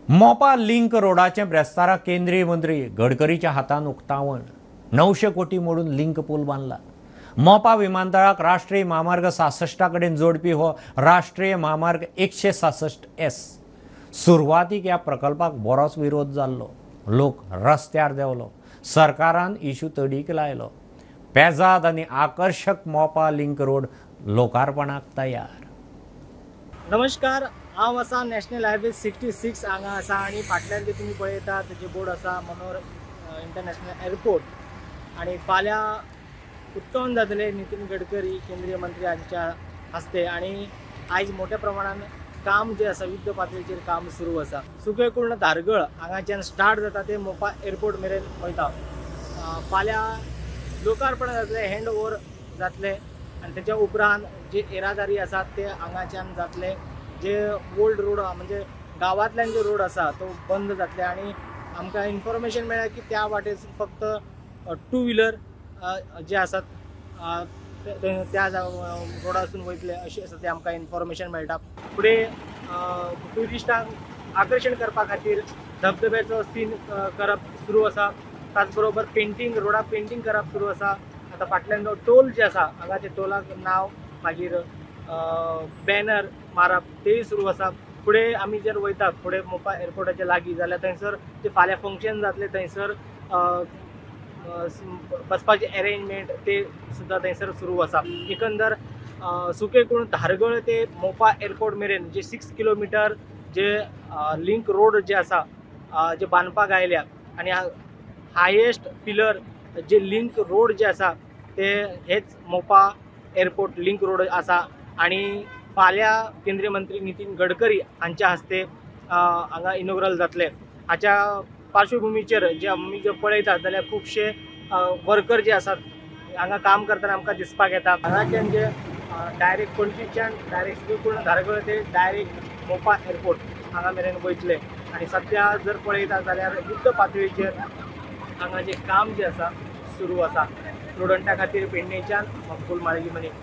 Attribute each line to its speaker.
Speaker 1: Mopa link रोडाचें ब्रेस्तारा केंद्रीय मंत्री गडकरीच्या हातान उक्तावण. 900 कोटी मोडून लिंक पूल बांदला. मोपा विमानतळाक राष्ट्रीय म्हामार्ग 66 कडेन जोडपी हो राष्ट्रीय म्हामार्ग 166S. सुरवातीक ह्या प्रकल्पाक बरोच विरोध जाल्लो. लोक रस्त्यार देंवलो. सरकारान इशू तडीक लायलो. पेजाद आनी आकर्शक मोपा लिंक रोड लोकार्पणाक तयार.
Speaker 2: नमस्कार, हांव आसा नॅशनल हायवे 66 हांगा आसा आनी फाटल्यान जे तुमी पळयतात तेजे बोर्ड आसा मनोहर इंटरनॅशनल एअरपोर्ट. आनी फाल्यां उक्तावण जातलें नितीन गडकरी केंद्रीय मंत्री हांच्या हस्ते. आनी आयज मोठ्या प्रमाणान काम जें आसा युद्ध पातळीचेर काम सुरू आसा. सुकेकुर्ण धारगळ हांगाच्यान स्टार्ट जाता ते मोपा एअरपोर्ट मेरेन वयता. फाल्यां लोकार्पण जातलें, हँड ओवर जातलें आनी तेच्या उपरांत जे येरादारी आसा ते हांगाच्यान जातले. जे ओल्ड रोड म्हणजे गांवांतल्यान जो रोड आसा तो बंद जातले. आनी आमकां इन्फॉर्मेशन मेळ्ळें की त्या वाटेर फक्त टू व्हिलर जे आसात त्या रोडासून वयतले अशें आसा तें आमकां इन्फॉर्मेशन मेळटा. फुडें ट्युरिस्टांक आकर्शण करपा खातीर धबधब्याचो सीन करप सुरू आसा. त्याच बरोबर पेंटींग, रोडाक पेंटींग करप सुरू आसा. आतां फाटल्यान जो टोल जे आसा हांगा टोलाक नांव मागीर बॅनर मारप तेय सुरू आसा. फुडें आमी जर वयता फुडें मोपा एअरपोर्टाच्या लागीं जाल्यार थंयसर जे फाल्यां फंक्शन जातलें थंयसर बसपाचें अरेंजमेंट ते सुद्दां थंयसर सुरू आसा. एकंदर सुकेकुर्ण धारगळ ते मोपा एअरपोर्ट मेरेन जे 6 किलोमिटर जे लिंक रोड जे आसा जे बांदपाक आयल्या आनी हायेस्ट पिलर जे लिंक रोड जे आसा ते हेच मोपा एअरपोर्ट लिंक रोड आसा. आनी फाल्यां केंद्रीय मंत्री नितीन गडकरी हांच्या हस्ते हांगा इनॉग्रल जातलें. हाच्या पार्श्वभुमीचेर जे आमी जर पळयतात जाल्यार खुबशे वर्कर जे आसात हांगा काम करतना आमकां दिसपाक येता. हांगाच्यान जे डायरेक्ट पणजीच्यान डायरेक्ट सुकेकुर्ण धारगळ ते डायरेक्ट मोपा एअरपोर्ट हांगा मेरेन वयतले. आनी सद्या जर पळयता जाल्यार युद्ध पातळीचेर हांगा जे काम जे आसा सुरू आसा. स्टुडंटा खातीर पेडणेच्यान मकबूल माळगी मनी.